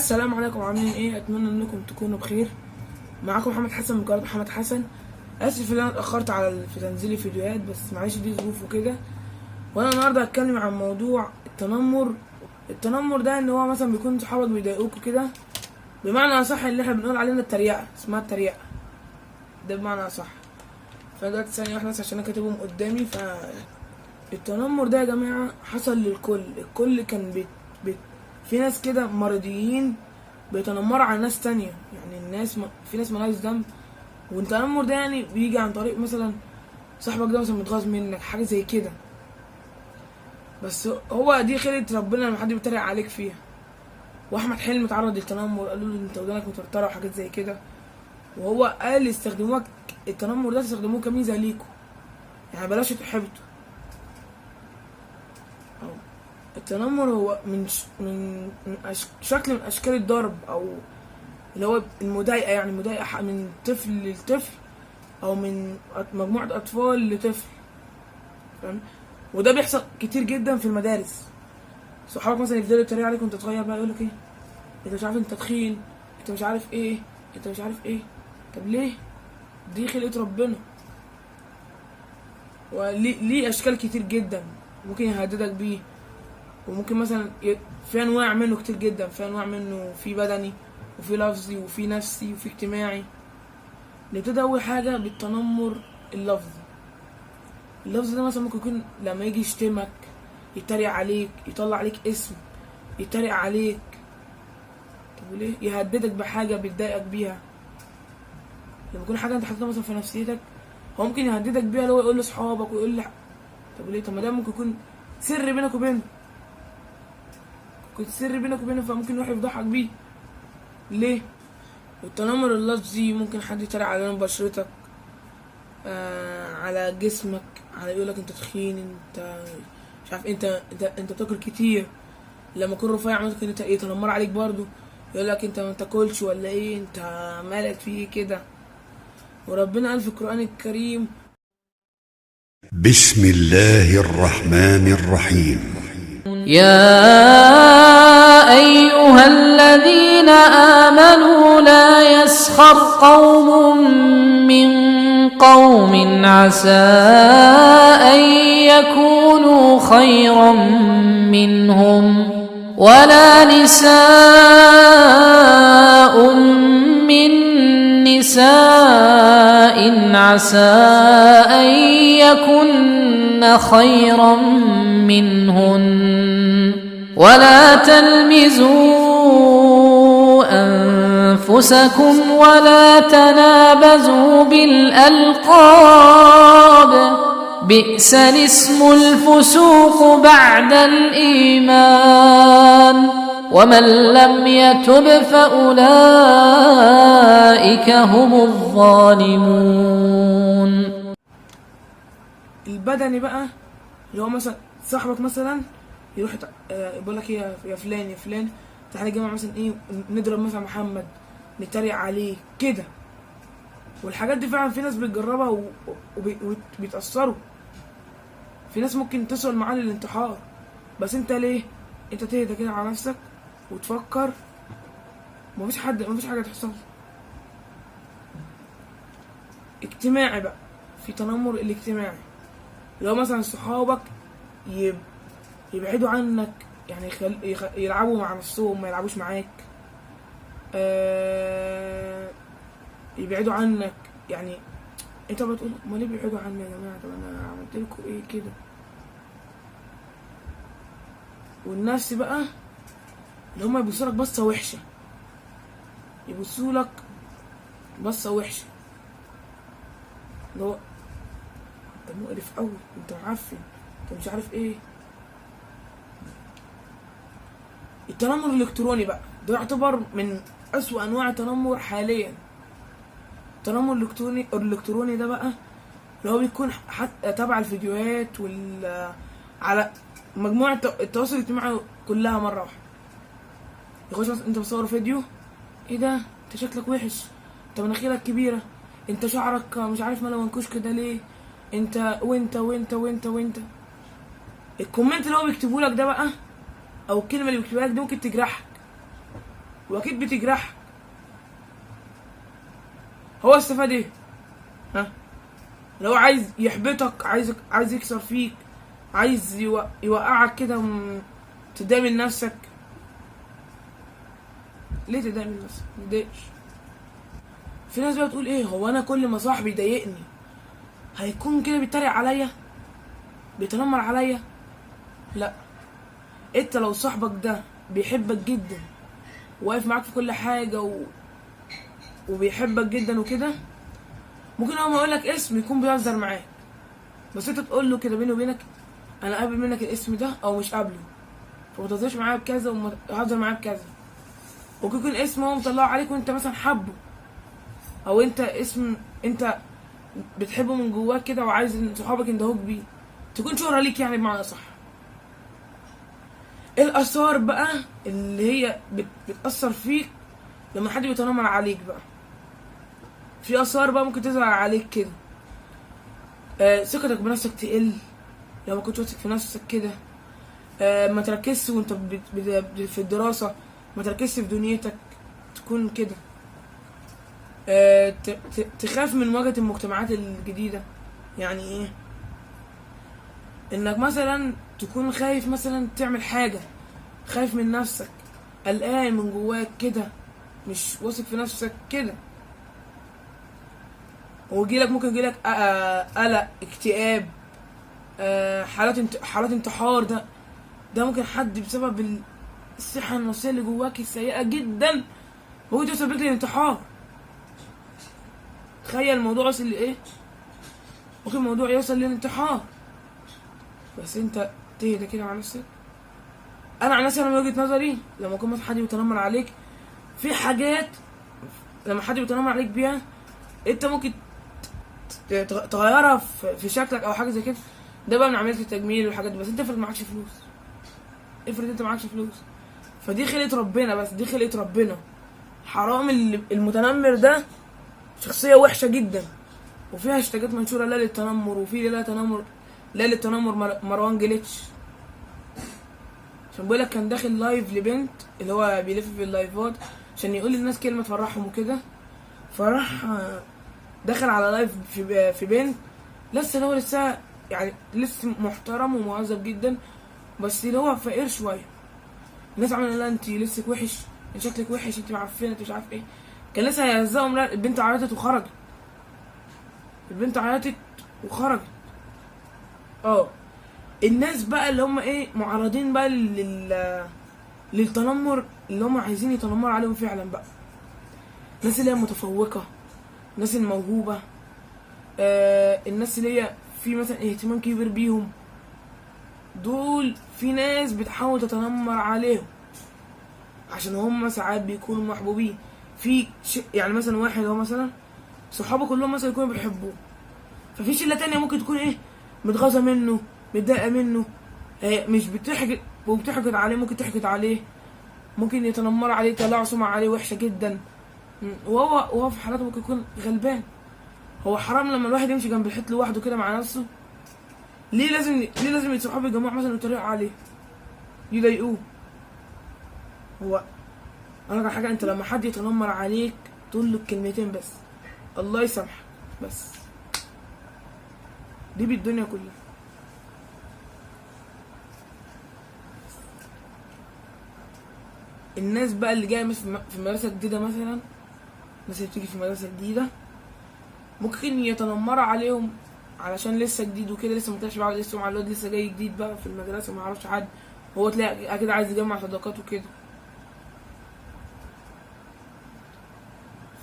السلام عليكم، عاملين ايه؟ اتمنى انكم تكونوا بخير. معاكم محمد حسن من قناة محمد حسن. اسف ان انا اتاخرت في تنزيل الفيديوهات، بس معلش دي ظروف وكده. وانا النهارده هتكلم عن موضوع التنمر. التنمر ده ان هو مثلا بيكون صحابك بيضايقوك وكده، بمعنى اصح اللي احنا بنقول علينا التريقه، اسمها التريقه ده بمعنى اصح. فدلوقتي ثانية واحدة بس عشان انا كاتبهم قدامي. ف التنمر ده يا جماعة حصل للكل، الكل كان بيت بيت في ناس كده مرضيين بيتنمروا على ناس تانية، يعني الناس في ناس مالهاش ذنب. والتنمر ده يعني بيجي عن طريق مثلا صاحبك ده مثلا متغاظ منك، حاجة زي كده. بس هو دي خيرة ربنا لما حد بيتريق عليك فيها. واحمد حلمي اتعرض للتنمر، قالوا له انت ودانك مطرطره وحاجات زي كده، وهو قال استخدموها التنمر ده استخدموه كميزه ليكوا، يعني بلاش تحبطوا. أو التنمر هو من ش... من من شكل من اشكال الضرب، او اللي هو المضايقه، يعني مضايقه من طفل لطفل، او من مجموعة اطفال لطفل، فاهم؟ وده بيحصل كتير جدا في المدارس. صحابك مثلا يفضلوا يتريقوا عليك وانت صغير، بقى يقولك ايه، انت مش عارف انت تخين، انت مش عارف ايه، انت مش عارف ايه. طب ليه؟ دي خلقة ربنا. وليه اشكال كتير جدا ممكن يهددك بيه، وممكن مثلا في انواع منه كتير جدا، في انواع منه، في بدني وفي لفظي وفي نفسي وفي اجتماعي. نبتدي اول حاجة بالتنمر اللفظي. اللفظ ده مثلا ممكن يكون لما يجي يشتمك، يتريق عليك، يطلع عليك اسم، يتريق عليك. طب وليه يهددك بحاجة بيتضايقك بيها؟ لما يكون حاجة انت حاططها مثلا في نفسيتك، هو ممكن يهددك بيها، اللي هو يقول لاصحابك ويقول لح... طب وليه؟ طب ما ده ممكن يكون سر بينك وبينه، كنت سر بينك وبينه، فممكن يروح يفضحك بيه. ليه؟ والتنمر اللفظي ممكن حد يتريق على لون بشرتك، على جسمك، على يقولك انت تخين، انت مش عارف، انت بتاكل كتير. لما يكون رفيع ممكن انت يتنمر عليك برضو، يقولك انت ما تاكلش ولا ايه، انت مالك فيه كده. وربنا قال في القرآن الكريم: بسم الله الرحمن الرحيم. يا أيها الذين آمنوا لا يسخر قوم من قوم عسى أن يكونوا خيرا منهم ولا نساء من نساء عسى أن يكن خيرا منهن ولا تلمزوا أنفسكم ولا تنابزوا بالألقاب بئس الاسم الفسوق بعد الإيمان ومن لم يتب فأولئك هم الظالمون. البدني بقى اللي هو مثلا صاحبك مثلا يروح يقول لك ايه، يا فلان يا فلان تعالى يا جماعة مثلا ايه، نضرب مثلا محمد، نتريق عليه كده. والحاجات دي فعلا في ناس بتجربها وبيتأثروا، في ناس ممكن تصل معاه للانتحار. بس انت ليه؟ انت تهدى كده على نفسك وتفكر، مفيش حاجة تحصل. اجتماعي بقى، في تنمر الاجتماعي اللي هو مثلا صحابك يبعدوا عنك، يعني يلعبوا مع نفسهم ما يلعبوش معاك، يبعدوا عنك. يعني انت بتقول ما ليه بيبعدوا عني يا جماعة، طب انا عملت لكم ايه كده؟ والنفس بقى اللي هما يبصوا لك بصة وحشة، يبصوا لك بصة وحشة، اللي هو انت مقرف قوي، انت معفن، انت مش عارف ايه. التنمر الالكتروني بقى ده يعتبر من اسوأ انواع التنمر حاليا. التنمر الالكتروني ده بقى اللي هو بيكون حتى تبع الفيديوهات على مجموعة التواصل الاجتماعي كلها مرة واحدة. يخش مثلا انت مصور فيديو، ايه ده انت شكلك وحش، انت مناخيرك كبيرة، انت شعرك مش عارف ماله منكوش كده ليه، انت وانت وانت وانت وانت. ال comment اللي هو بيكتبه لك ده بقى او الكلمة اللي بيكتبها لك دي ممكن تجرحك. واكيد بتجرحك. هو استفاد ايه؟ ها؟ لو عايز يحبطك، عايز يكسر فيك، عايز يوقعك كده، تتضايق من نفسك. ليه تتضايق من نفسك؟ ما تتضايقش. في ناس بقى بتقول ايه، هو انا كل ما صاحبي يضايقني هيكون كده بيتريق عليا، بيتنمر عليا؟ لا، انت لو صاحبك ده بيحبك جدا، واقف معاك في كل حاجة وبيحبك جدا وكده، ممكن هو ما يقولك اسم يكون بيهزر معاك، بس انت تقول له كده بيني وبينك انا قابل منك الاسم ده او مش قابله، فما تهزرش معايا بكذا وما تهزر معايا بكذا. ممكن يكون اسم هو مطلعه عليك وانت مثلا حابة، او انت اسم انت بتحبه من جواك كده وعايز ان صحابك يندهوك بيه، تكون شهرة ليك يعني بمعنى صح. ايه الاثار بقى اللي هي بتأثر فيك لما حد بيتنمر عليك بقى؟ في اثار بقى ممكن تظهر عليك كده. ثقتك بنفسك تقل لو ما كنتش واثق في نفسك كده. ما تركزش وانت في الدراسة، ما تركزش في دنيتك، تكون كده. تخاف من مواجهة المجتمعات الجديدة. يعني ايه؟ انك مثلا تكون خايف مثلا تعمل حاجة، خايف من نفسك، قلقان من جواك كده، مش واثق في نفسك كده. ويجيلك، ممكن يجيلك قلق، اكتئاب، حالات انتحار. ده ممكن حد بسبب الصحة النفسية اللي جواك السيئة جدا ممكن توصل بيك للانتحار. تخيل الموضوع وصل لإيه؟ ممكن الموضوع يوصل للانتحار. بس انت تهدى كده مع نفسك. انا عن نفسي، انا من وجهة نظري، لما يكون مثلا حد بيتنمر عليك في حاجات، لما حد بيتنمر عليك بيها انت ممكن تغيرها في شكلك او حاجة زي كده. ده بقى من عملية التجميل والحاجات دي. بس انت افرض معكش فلوس، افرض انت معكش فلوس، فدي خلقة ربنا، بس دي خلقة ربنا. حرام المتنمر ده شخصية وحشة جدا، وفي هاشتاجات منشورة لا للتنمر، وفي لا تنمر، لا للتنمر مروان جليتش. عشان بيقولك كان داخل live لبنت، اللي هو بيلف في اللايفات عشان يقول للناس كلمة تفرحهم وكده، فراح دخل على live في بنت لسه، اللي هو لسه يعني لسه محترم ومهذب جدا، بس اللي هو فقير شوية. الناس عملوا لها انت لبسك وحش، انت شكلك وحش، انت معفنه، انت مش عارف ايه. كان لسه هيهزقهم، لا البنت عيطت وخرجت، البنت عيطت وخرجت. الناس بقى اللي هم ايه معرضين بقى للتنمر، اللي هم عايزين يتنمروا عليهم فعلا بقى، الناس اللي هي متفوقة، الناس الموهوبة، الناس اللي هي في مثلا اهتمام كبير بيهم، دول في ناس بتحاول تتنمر عليهم عشان هم ساعات بيكونوا محبوبين في يعني مثلا واحد هو مثلا صحابه كلهم مثلا يكونوا بيحبوه، ففي شلة تانية ممكن تكون ايه متغاظة منه، متضايقة منه، مش بتحقد وبتحقد عليه، ممكن تحقد عليه، ممكن يتنمر عليه، يطلعوا سمعة عليه وحشة جدا، وهو في حالاته ممكن يكون غلبان. هو حرام لما الواحد يمشي جنب الحيط لوحده كده مع نفسه؟ ليه لازم صحابه يجمعوا مثلا يتريقوا عليه، يضايقوه؟ هو انا على حاجة، انت لما حد يتنمر عليك تقول له كلمتين بس، الله يسامحك، بس دي بالدنيا كلها. الناس بقى اللي جاية في مدرسه جديدة مثلا، الناس اللي بتيجي في مدرسه جديدة ممكن يتنمروا عليهم علشان لسه جديد وكده، لسه ما طلعش بقى، لسه مع الواد لسه جاي جديد بقى في المدرسة وما يعرفش حد، هو تلاقي كده عايز يجمع صداقات وكده.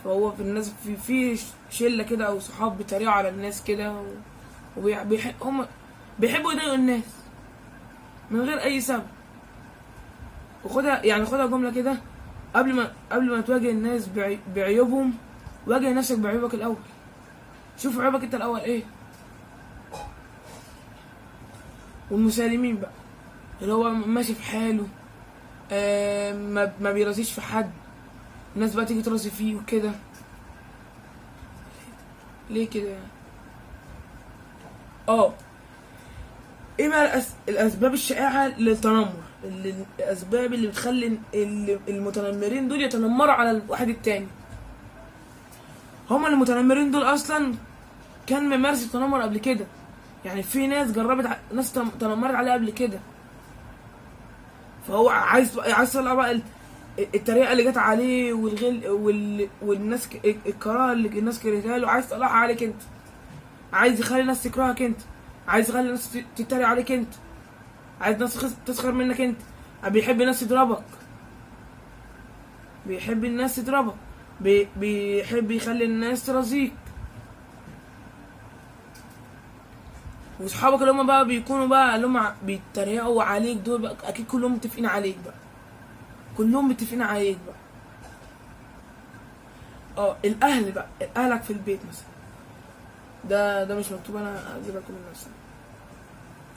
فهو في الناس في شله كده او صحاب بيتريقوا على الناس كده، هم بيحبوا يضايقوا الناس من غير اي سبب. وخدها يعني خدها جملة كده، قبل ما تواجه الناس بعيوبهم، واجه نفسك بعيوبك الاول. شوف عيوبك انت الاول ايه. والمسالمين بقى اللي هو ماشي في حاله، ما بيرازيش في حد، الناس بقى تيجي ترازي فيه وكده. ليه كده يعني؟ ايه بقى الاسباب الشائعة للتنمر؟ الاسباب اللي بتخلي المتنمرين دول يتنمروا على الواحد التاني. هما المتنمرين دول اصلا كان ممارس التنمر قبل كده، يعني في ناس جربت، ناس تنمرت عليه قبل كده، فهو عايز يطلع بقى الطريقة اللي جت عليه والغل والناس الكراهة اللي الناس كرهتها له، عايز تطلعها عليك انت، عايز يخلي الناس تكرهك انت، عايز يخلي الناس تتريق عليك انت، عايز الناس تسخر منك انت، بيحب الناس تضربك، بيحب الناس تضربك، بيحب يخلي الناس ترازيك. واصحابك اللي هم بقى بيكونوا بقى اللي هم بيتريقوا عليك دول بقى اكيد كلهم متفقين عليك بقى، كلهم متفقين عليك بقى. الاهل بقى، اهلك في البيت مثلا، ده مش مكتوب، انا اجيب لكم من نفسي.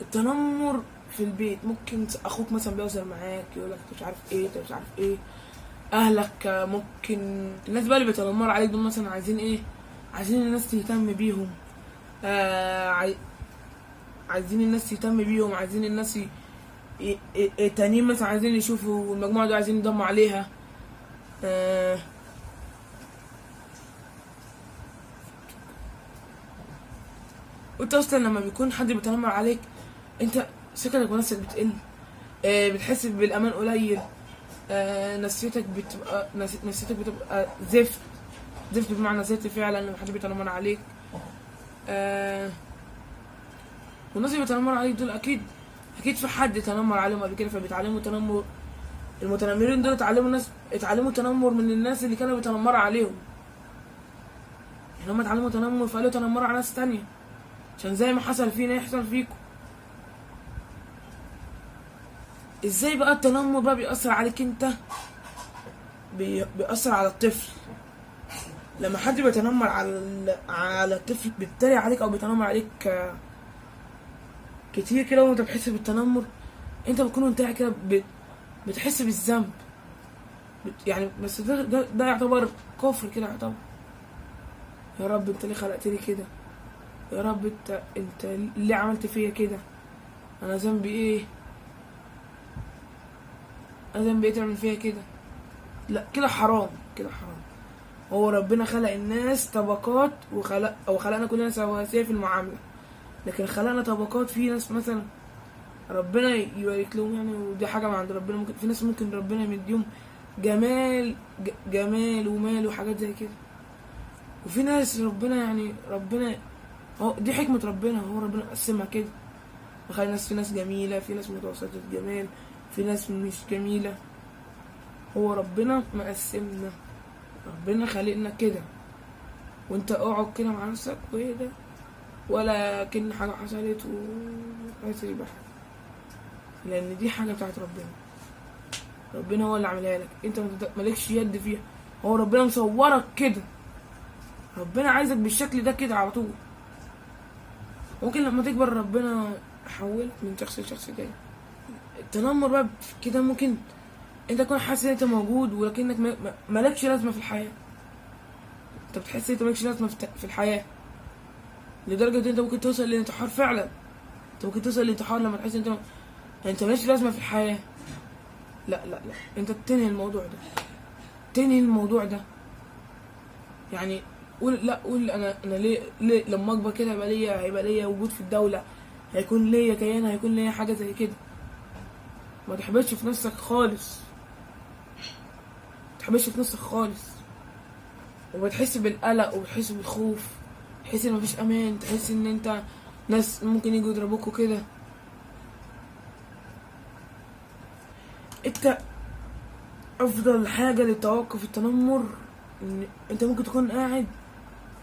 التنمر في البيت، ممكن اخوك مثلا بيهزر معاك يقول لك انت مش عارف ايه، انت مش عارف ايه. اهلك ممكن الناس بقى اللي بيتنمروا عليك دول مثلا عايزين ايه؟ عايزين الناس تهتم بيهم، عايزين الناس تهتم بيهم، عايزين الناس التانيين مثلا عايزين يشوفوا المجموعة دي، عايزين يضموا عليها. وانت اصلا لما بيكون حد بيتنمر عليك انت ثقتك بنفسك بتقل، بتحس بالامان قليل، نفسيتك بتبقى نفسيتك بتبقى زفت، زفت بمعنى زفت فعلا لما حد بيتنمر عليك. والناس اللي بيتنمروا عليك دول اكيد في حد تنمر عليهم قبل كده، فبيتعلموا تنمر. المتنمرين دول اتعلموا تنمر من الناس اللي كانوا بيتنمروا عليهم، يعني هم اتعلموا تنمر فقالوا تنمروا على ناس تانية، عشان زي ما حصل فينا يحصل فيكم. ازاي بقى التنمر بقى بيأثر عليك انت؟ بيأثر على الطفل. لما حد بيتنمر على الطفل، بيتريق عليك او بيتنمر عليك كتير كده وانت بتحس بالتنمر، انت بتكون وانت قاعد كده بتحس بالذنب، يعني بس ده يعتبر كفر كده، يعتبر يا رب انت ليه خلقتني كده، يا رب انت ليه عملت فيا كده، انا ذنبي ايه، انا ذنبي ايه تعمل فيا كده؟ لا كده حرام، كده حرام. هو ربنا خلق الناس طبقات، وخلق او خلقنا كلنا سواسية في المعاملة، لكن خلقنا طبقات. في ناس مثلا ربنا يبارك لهم يعني، ودي حاجة من عند ربنا، ممكن في ناس ممكن ربنا يديهم جمال ومال وحاجات زي كده، وفي ناس ربنا يعني ربنا هو دي حكمة ربنا، هو ربنا قسمها كده، وخلي ناس، في ناس جميلة، في ناس متوسطة الجمال، في ناس مش جميلة. هو ربنا مقسمنا، ربنا خلقنا كده، وانت اقعد كده مع نفسك وايه ده، ولا كأن حاجة حصلت وعايز يبقى حاجة، لأن دي حاجة بتاعت ربنا، ربنا هو اللي عاملها لك، انت مالكش يد فيها، هو ربنا مصورك كده، ربنا عايزك بالشكل ده كده على طول. ممكن لما تكبر ربنا يحولك من شخص لشخص تاني. التنمر بقى كده ممكن انت تكون حاسس ان انت موجود ولكنك مالكش لازمه في الحياة، انت بتحس ان انت مالكش لازمه في الحياة، لدرجة ان انت ممكن توصل للانتحار فعلا. انت ممكن توصل للانتحار لما تحس ان انت مالكش لازمه في الحياة. لا لا لا، انت تنهي الموضوع ده، تنهي الموضوع ده. يعني قول لا، قول انا ليه لما اكبر كده هيبقى ليا وجود في الدولة، هيكون ليا كيان، هيكون ليا حاجة زي كده. ما تحبطش في نفسك خالص، ما تحبطش في نفسك خالص، وبتحس بالقلق وبتحس بالخوف، تحس ان مفيش امان، تحس ان انت ناس ممكن يجوا يضربوك وكده. انت افضل حاجة لتوقف التنمر ان انت ممكن تكون قاعد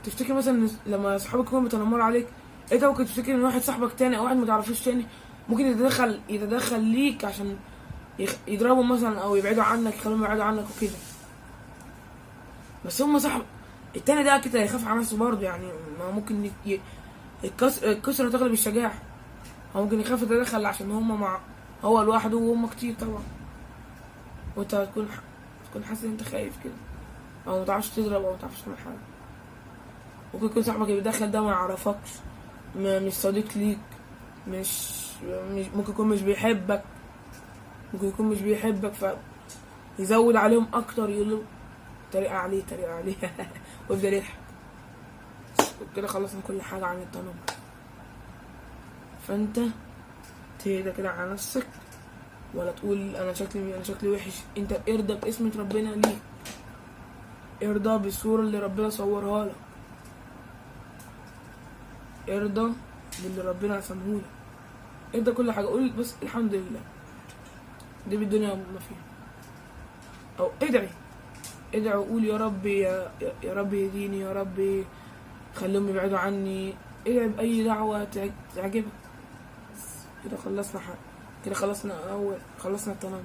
تفتكر مثلا لما اصحابك يكونوا بيتنمروا عليك، انت ممكن تفتكر ان واحد صاحبك تاني او واحد ما تعرفوش تاني ممكن يتدخل ليك عشان يضربوا مثلا او يبعدوا عنك، يخلوهم يبعدوا عنك وكده. بس هم صاحب التاني ده كده هيخاف على نفسه برضه، يعني ما ممكن الكسرة تغلب الشجاعة، هو ممكن يخاف يتدخل عشان هم مع هو لوحده وهم كتير طبعا، وانت هتكون حاسس ان انت خايف كده، او ما تعرفش تضرب او ما تعرفش تعمل حاجة. ممكن يكون صاحبك اللي بيدخل ده ما يعرفكش، مش صديق ليك، مش ممكن يكون مش بيحبك، ممكن يكون مش بيحبك فيزود عليهم اكتر، يقول له طريقة عليه طريقة عليه ويفضل يضحك. كده خلصنا كل حاجة عن التنمر. فانت تهدى كده على نفسك، ولا تقول انا شكلي وحش. انت ارضى باسمة ربنا ليك، ارضى بالصورة اللي ربنا صورها لك، ارضى باللي ربنا رسمهولك، ارضى كل حاجة، قول بس الحمد لله، دي بالدنيا ما فيها. او ادعي، ادعي وقول يا رب، يا رب يهديني، يا رب خليهم يبعدوا عني. ادعي بأي دعوة تعجبك. كده خلصنا حق، كده خلصنا أول، خلصنا التنمر.